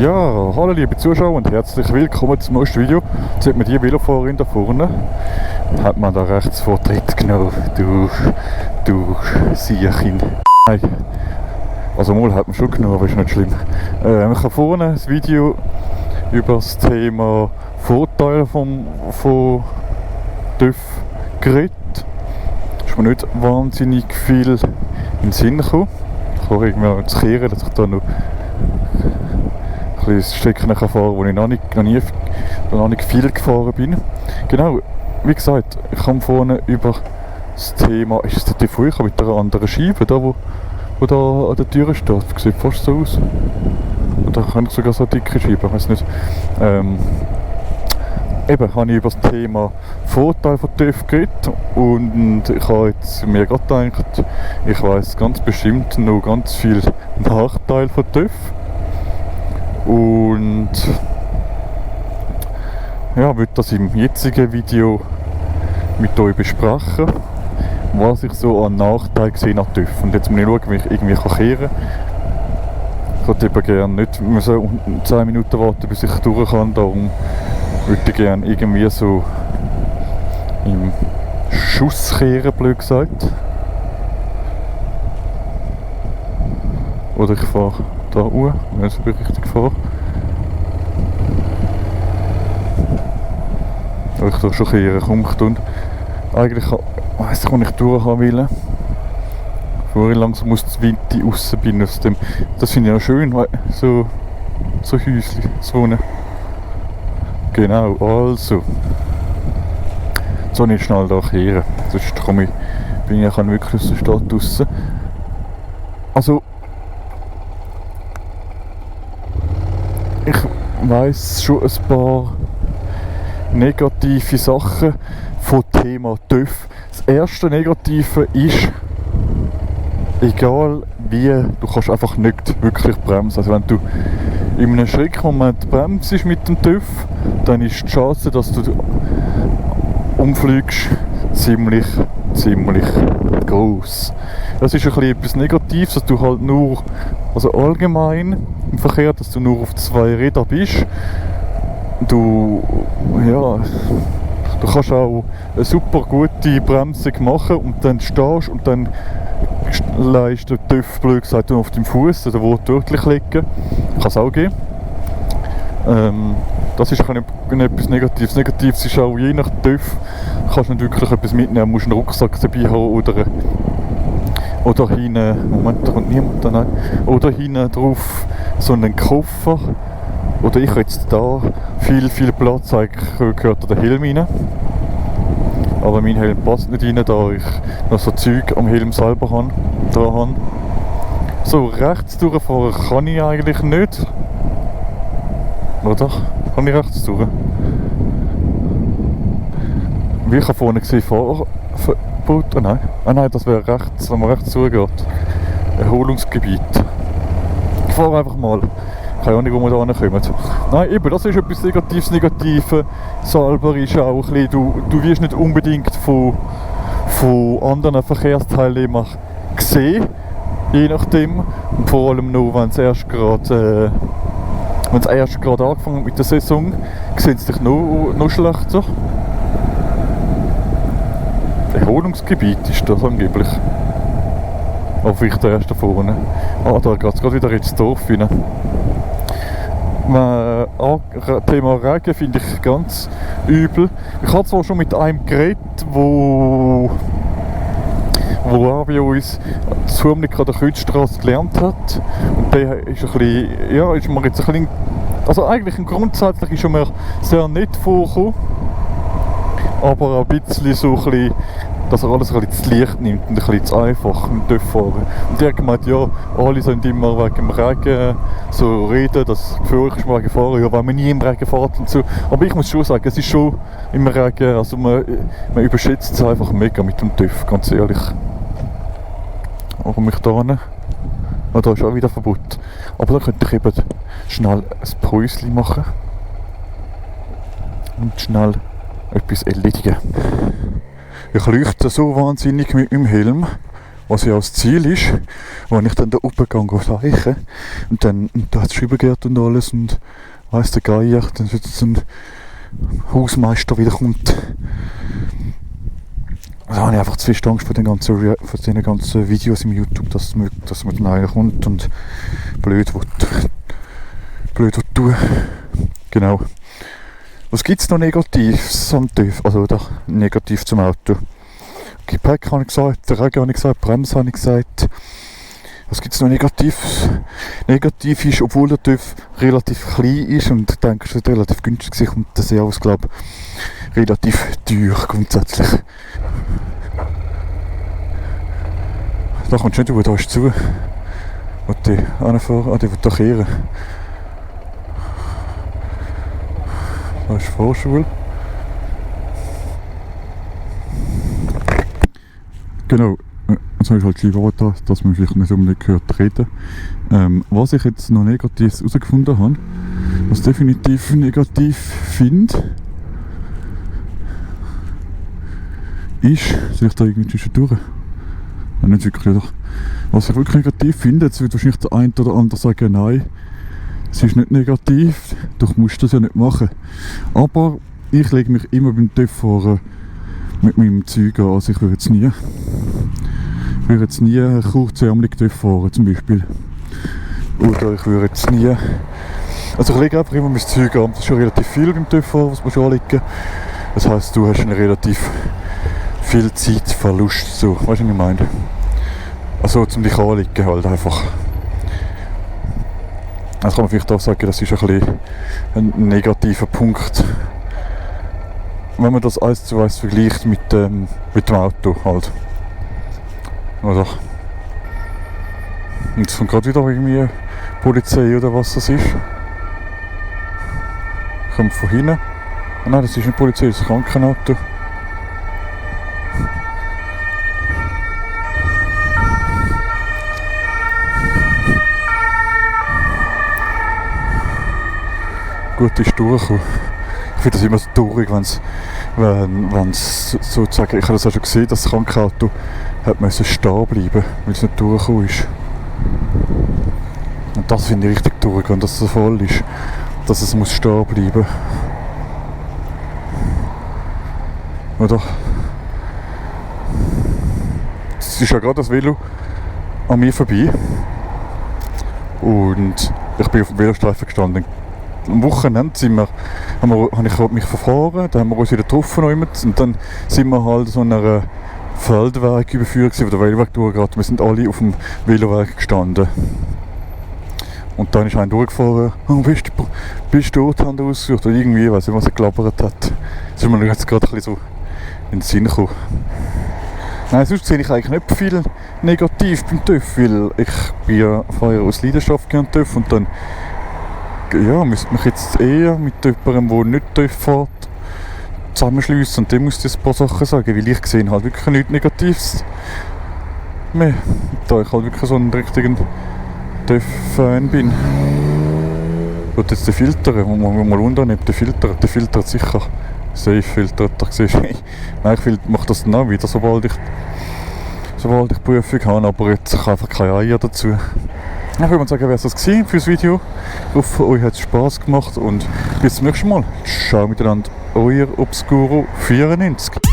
Ja, hallo liebe Zuschauer und herzlich willkommen zum neuesten Video. Jetzt hat man die Velofahrerin da vorne, hat man da rechts vor Tritt genommen, du Siechin. Nein, also mal hat man schon genommen, aber ist nicht schlimm. Ich habe vorne ein Video über das Thema Vorteile von TÜV geredet. Ist mir nicht wahnsinnig viel in den Sinn gekommen. Ich kann irgendwie zu kehren, dass ich da noch ein Stückchen fahren kann, wo ich noch nicht viel gefahren bin. Genau, wie gesagt, ich komme vorne über das Thema, ist es der TV? Ich habe mit einer anderen Scheibe, da wo da an der Tür steht. Das sieht fast so aus. Oder kann ich sogar so eine dicke Scheibe, ich weiß nicht. Eben habe ich über das Thema Vorteile von TÜV geredet und ich habe jetzt mir gerade gedacht, ich weiss ganz bestimmt noch ganz viele Nachteile von TÜV. Und ja, würde das im jetzigen Video mit euch besprechen, was ich so an Nachteilen sehe an TÜV. Und jetzt muss ich schauen, wie ich irgendwie kehren kann. Ich würde eben gerne nicht müssen 10 Minuten warten, bis ich durch kann. Darum würde ich gerne irgendwie so im Schuss kehren, blöd gesagt. Oder ich fahre da hoch, wenn ich richtig fahre. Aber ich tue schon kehren, komm ich tun. Eigentlich weiss ich, wo ich durch will. Bevor ich langsam muss die Winter raus bin aus dem. Das finde ich auch schön, so Häuschen zu wohnen. Genau, also. So nicht schnell da kehren. Sonst bin ich wirklich aus der Stadt raus. Also, ich weiss schon ein paar negative Sachen vom Thema TÜV. Das erste Negative ist, egal wie, du kannst einfach nicht wirklich bremsen. Also wenn du in einem Schrittmoment bremst mit dem TÜV, dann ist die Chance, dass du umfliegst, ziemlich groß. Das ist ein bisschen etwas Negatives, dass du halt nur, also allgemein im Verkehr, dass du nur auf 2 Rädern bist. Du kannst auch eine super gute Bremsung machen und dann stehst und dann lässt der TÜV blöd gesagt auf deinem Fuß oder wortwörtlich liegen. Kann es auch geben. Das ist etwas Negatives. Negatives ist auch, je nach TÜV kannst du nicht wirklich etwas mitnehmen. Du musst einen Rucksack dabei haben oder hinten, Moment, da kommt niemand, nein. Oder hinten drauf so einen Koffer. Oder ich habe jetzt da viel Platz, eigentlich gehört der Helm rein. Aber mein Helm passt nicht rein, da ich noch so Zeug am Helm selber dran habe. So, rechts durchfahren kann ich eigentlich nicht. Oder? Kann ich rechts durch? Wie ich habe vorne gesehen, Fahrverbot. Nein, das wäre rechts, wenn man rechts zugeht. Erholungsgebiet. Ich fahre einfach mal. Keine Ahnung, wo wir da hinkommen. Nein, eben, das ist etwas Negatives. Negative selber ist auch ein bisschen, du wirst nicht unbedingt von anderen Verkehrsteilnehmern gesehen, je nachdem. Und vor allem nur, wenn es erst gerade angefangen hat mit der Saison, sehen sie dich noch schlechter. Erholungsgebiet ist das angeblich. Aber vielleicht der erste vorne. Da geht es gerade wieder ins Dorf rein. Thema Regen finde ich ganz übel. Ich habe zwar schon mit einem geredet, wo auch bei uns zu Humlik an der Küstenstrasse gelernt hat. Und der ist ein bisschen, ja, ist mir jetzt ein bisschen, also eigentlich grundsätzlich ist er mir sehr nett vorgekommen, aber auch ein bisschen so ein bisschen, dass er alles ein bisschen zu leicht nimmt und ein bisschen zu einfach mit TÜV fahren. Und der hat gemeint, ja, alle sollen immer wegen dem Regen so reden, dass es gefährlich ist wegen Fahren, ja, weil man nie im Regen fährt und so. Aber ich muss schon sagen, es ist schon im Regen, also man überschätzt es einfach mega mit dem TÜV, ganz ehrlich. Warum ich da hin? Oh, da ist auch wieder Verbot. Aber da könnte ich eben schnell ein Päuschen machen und schnell etwas erledigen. Ich leuchte so wahnsinnig mit meinem Helm was ja auch das Ziel ist, wenn ich dann da oben gehe und dann da hat es Schreibengärten und alles und weiss der Geier, dann wird so ein Hausmeister wiederkommt. Da habe ich einfach zu viel Angst vor den ganzen Videos im YouTube, dass man dann einer kommt und blöd tun. Genau. Was gibt es noch Negatives am TÜV? Also oder negativ zum Auto? Gepäck habe ich gesagt, der Regen habe ich gesagt, Bremse habe ich gesagt. Was gibt es noch Negatives? Negativ ist, obwohl der TÜV relativ klein ist und ich denke, es wird relativ günstig sein, kommt der Servus, glaube ich, relativ teuer grundsätzlich. Da kommst du nicht über, da ist zu. Und die anfahren, die will da kehren. Da ist die Vorschule. Genau, jetzt habe ich halt lieber da, dass man vielleicht nicht unbedingt gehört reden. Was ich jetzt noch Negatives herausgefunden habe, was definitiv negativ finde, ist, soll ich da irgendwie zwischendurch? Ja, nicht wirklich, oder? Was ich wirklich negativ finde, jetzt wird wahrscheinlich der eine oder andere sagen, nein, es ist nicht negativ, du musst das ja nicht machen. Aber ich lege mich immer beim TÜV mit meinem Zeug an, also ich würde jetzt nie kurzärmelig TÜV fahren zum Beispiel. Oder ich würde jetzt nie, also ich lege einfach immer mein Zeug an, das ist schon relativ viel beim TÜV fahren, was man schon anlegen. Das heisst, du hast einen relativ viel Zeitverlust, so, weißt du, was ich meine? Also zum dich anlegen halt einfach. Das kann man vielleicht auch sagen, das ist ein bisschen ein negativer Punkt. Wenn man das 1:1 vergleicht mit dem Auto halt. Oder? Und jetzt kommt gerade wieder irgendwie Polizei oder was das ist. Kommt von hinten. Oh nein, das ist nicht Polizei, das ist ein Krankenauto. Gut ist durchgekommen. Ich finde das immer so traurig, wenn es sozusagen, ich habe das auch schon gesehen, dass das Krankenauto hat müssen stehen bleiben, weil es nicht durchgekommen ist. Und das finde ich richtig traurig, wenn das so voll ist, dass es muss stehen bleiben. Oder? Es ist ja gerade das Velo an mir vorbei und ich bin auf dem Velostreifen gestanden. Am Wochenende habe ich mich verfahren, dann haben wir uns wieder getroffen und dann sind wir halt so einer Feldweg überführt, wo der Veloweg durchgeht. Wir sind alle auf dem Veloweg gestanden. Und dann ist einer durchgefahren, oh, bist du dort, haben wir ausgesucht, oder irgendwie, ich weiß nicht, was er gelabert hat. Das ist mir jetzt gerade ein bisschen so in den Sinn gekommen. Nein, sonst sehe ich eigentlich nicht viel negativ beim TÜV, weil ich fahre ja aus Leidenschaft gerne TÜV und dann müsste mich jetzt eher mit jemandem, der nicht TÜV fährt, zusammenschliessen und dem muss ich ein paar Sachen sagen, weil ich sehe halt wirklich nichts Negatives mehr, da ich halt wirklich so ein richtiger TÜV-Fan bin. Und jetzt den Filter, man mal wundern, ob der filtert sicher, safe filtert, da siehst du, nein, ich mache das dann auch wieder, sobald ich Prüfung habe, aber jetzt habe ich einfach keine Eier dazu. Ich würde mal sagen, wäre es das gewesen für das Video. Ich hoffe, euch hat es Spass gemacht und bis zum nächsten Mal. Ciao miteinander, euer Obscuro 94.